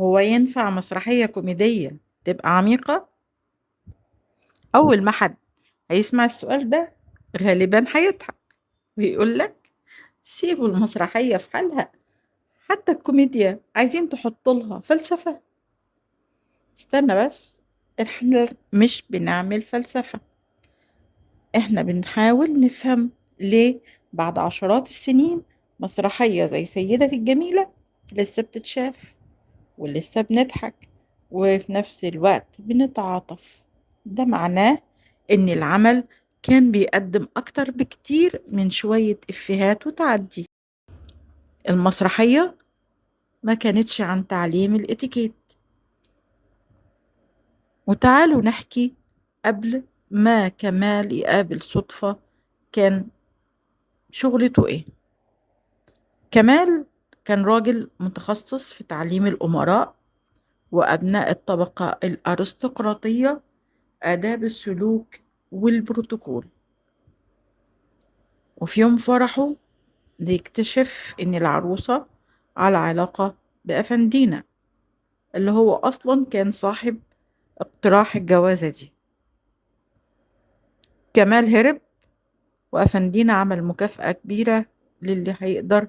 هو ينفع مسرحية كوميدية تبقى عميقة؟ أول ما حد هيسمع السؤال ده غالبا هيضحك ويقولك سيبوا المسرحية في حالها، حتى الكوميديا عايزين تحط لها فلسفة. استنى بس، احنا مش بنعمل فلسفة، احنا بنحاول نفهم ليه بعد عشرات السنين مسرحية زي سيدتي الجميلة لسه بتتشاف ولسه بنضحك وفي نفس الوقت بنتعاطف. ده معناه ان العمل كان بيقدم اكتر بكتير من شوية افيهات وتعدي. المسرحية ما كانتش عن تعليم الاتيكيت. وتعالوا نحكي قبل ما كمال يقابل صدفة كان شغلته ايه. كمال كان راجل متخصص في تعليم الأمراء وأبناء الطبقة الأرستقراطية آداب السلوك والبروتوكول. وفي يوم فرحه بيكتشف إن العروسة على علاقة بأفندينا اللي هو أصلا كان صاحب اقتراح الجوازة دي. كمال هرب، وأفندينا عمل مكافأة كبيرة للي هيقدر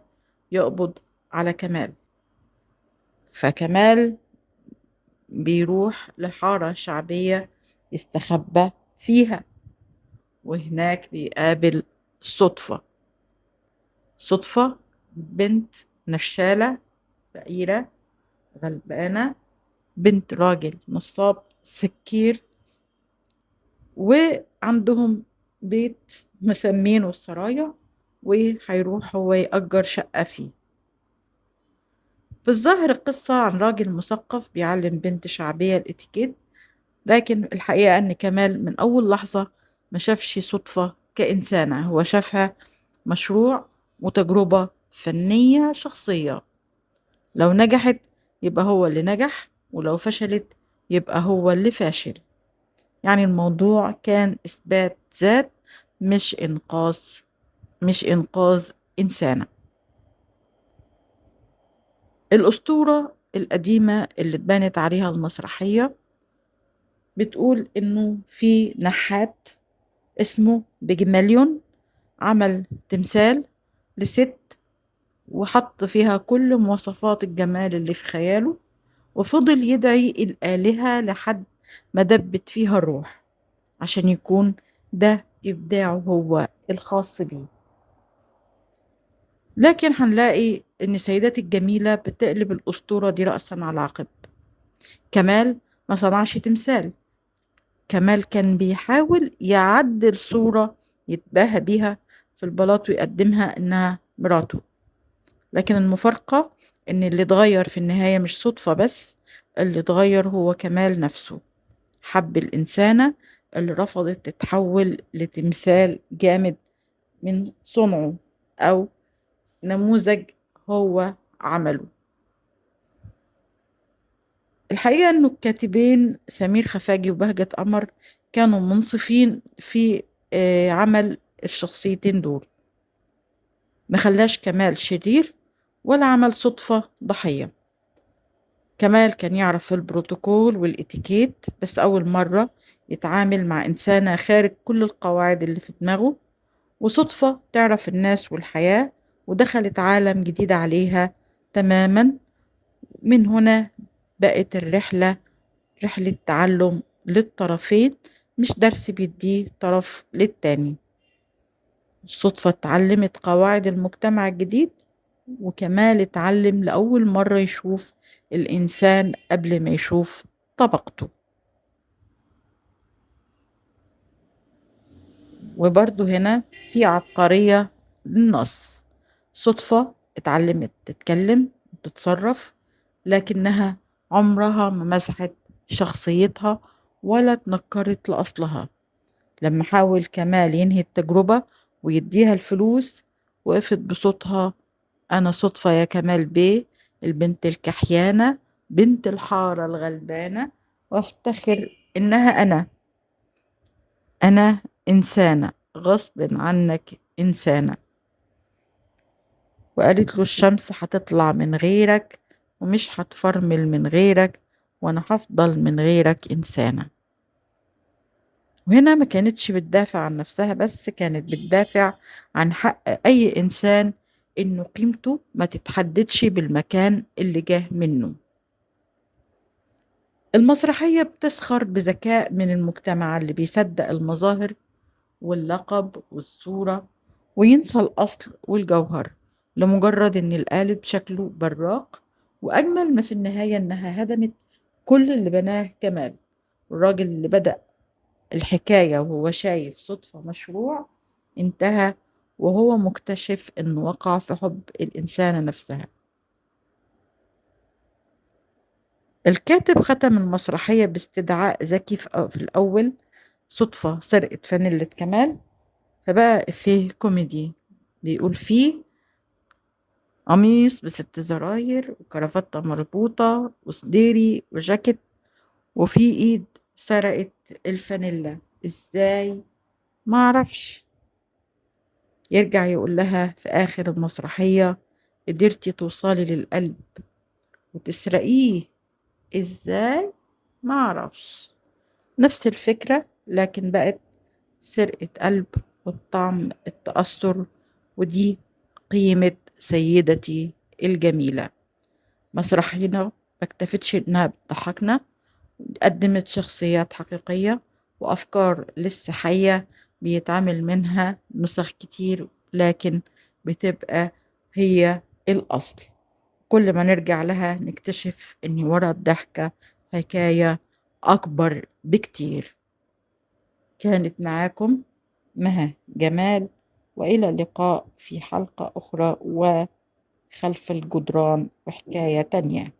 يقبض على كمال. فكمال بيروح لحارة شعبية يستخبى فيها، وهناك بيقابل صدفة. صدفة بنت نشالة فقيرة غلبانة، بنت راجل نصاب سكير، وعندهم بيت مسمينه السرايا، وهيروح هو يأجر شقة فيه. في الظاهر القصة عن راجل مثقف بيعلم بنت شعبية الاتيكيت، لكن الحقيقة أن كمال من أول لحظة ما شافش صدفة كإنسانة، هو شافها مشروع وتجربة فنية شخصية. لو نجحت يبقى هو اللي نجح، ولو فشلت يبقى هو اللي فاشل. يعني الموضوع كان إثبات ذات، مش إنقاذ إنسانة. الأسطورة القديمة اللي اتبنت عليها المسرحية بتقول إنه في نحات اسمه بيجماليون عمل تمثال لست وحط فيها كل مواصفات الجمال اللي في خياله، وفضل يدعي الآلهة لحد ما دبت فيها الروح عشان يكون ده إبداعه هو الخاص بيه. لكن هنلاقي إن سيداتي الجميلة بتقلب الأسطورة دي رأسا على عقب. كمال ما صنعش تمثال، كمال كان بيحاول يعدل صورة يتباهى بيها في البلاط ويقدمها إنها مراته. لكن المفارقة إن اللي اتغير في النهاية مش صدفة بس، اللي اتغير هو كمال نفسه. حب الإنسانة اللي رفضت تتحول لتمثال جامد من صنعه أو نموذج هو عمله. الحقيقة أنه الكاتبين سمير خفاجي وبهجت قمر كانوا منصفين في عمل الشخصيتين دول، ما خلاش كمال شرير ولا عمل صدفة ضحية. كمال كان يعرف البروتوكول والإتيكيت، بس أول مرة يتعامل مع إنسانة خارج كل القواعد اللي في دماغه، وصدفة تعرف الناس والحياة ودخلت عالم جديد عليها تماما. من هنا بقت الرحلة رحلة تعلم للطرفين، مش درس بيديه طرف للتاني. الصدفة اتعلمت قواعد المجتمع الجديد، وكمال اتعلم لأول مرة يشوف الإنسان قبل ما يشوف طبقته. وبرضو هنا في عبقرية للنص. صدفة اتعلمت تتكلم وتتصرف، لكنها عمرها ما مسحت شخصيتها ولا تنكرت لأصلها. لما حاول كمال ينهي التجربة ويديها الفلوس، وقفت بصوتها: أنا صدفة يا كمال بيه، البنت الكحيانة، بنت الحارة الغلبانة، وافتخر إنها أنا إنسانة غصب عنك إنسانة. وقالت له: الشمس هتطلع من غيرك ومش هتفرمل من غيرك، وأنا هفضل من غيرك إنسانة. وهنا ما كانتش بتدافع عن نفسها بس، كانت بتدافع عن حق أي إنسان إنه قيمته ما تتحددش بالمكان اللي جاه منه. المسرحية بتسخر بذكاء من المجتمع اللي بيصدق المظاهر واللقب والصورة وينسى الأصل والجوهر لمجرد إن القالب شكله براق. وأجمل ما في النهاية إنها هدمت كل اللي بناه كمال، الراجل اللي بدأ الحكاية وهو شايف صدفة مشروع انتهى وهو مكتشف إنه وقع في حب الإنسانة نفسها. الكاتب ختم المسرحية باستدعاء زكي في الأول صدفة سرقة فانيلة كمال، فبقى إفيه كوميدي بيقول فيه قميص ب6 زراير وكرافتة مربوطة وصديري وجاكيت، وفي إيد سرقت الفانيلا إزاي معرفش. يرجع يقول لها في آخر المسرحية قدرتي توصلي للقلب وتسرقيه إزاي معرفش. نفس الفكرة لكن بقت سرقة قلب والطعم التأثر، ودي قيمة سيدتي الجميلة. مسرحينا ما اكتفتش إنها بتضحكنا، قدمت شخصيات حقيقية وأفكار لسه حية بيتعمل منها نسخ كتير لكن بتبقى هي الأصل. كل ما نرجع لها نكتشف إن ورا الضحكة حكاية أكبر بكتير. كانت معاكم مها جمال، وإلى اللقاء في حلقة أخرى وخلف الجدران وحكاية تانية.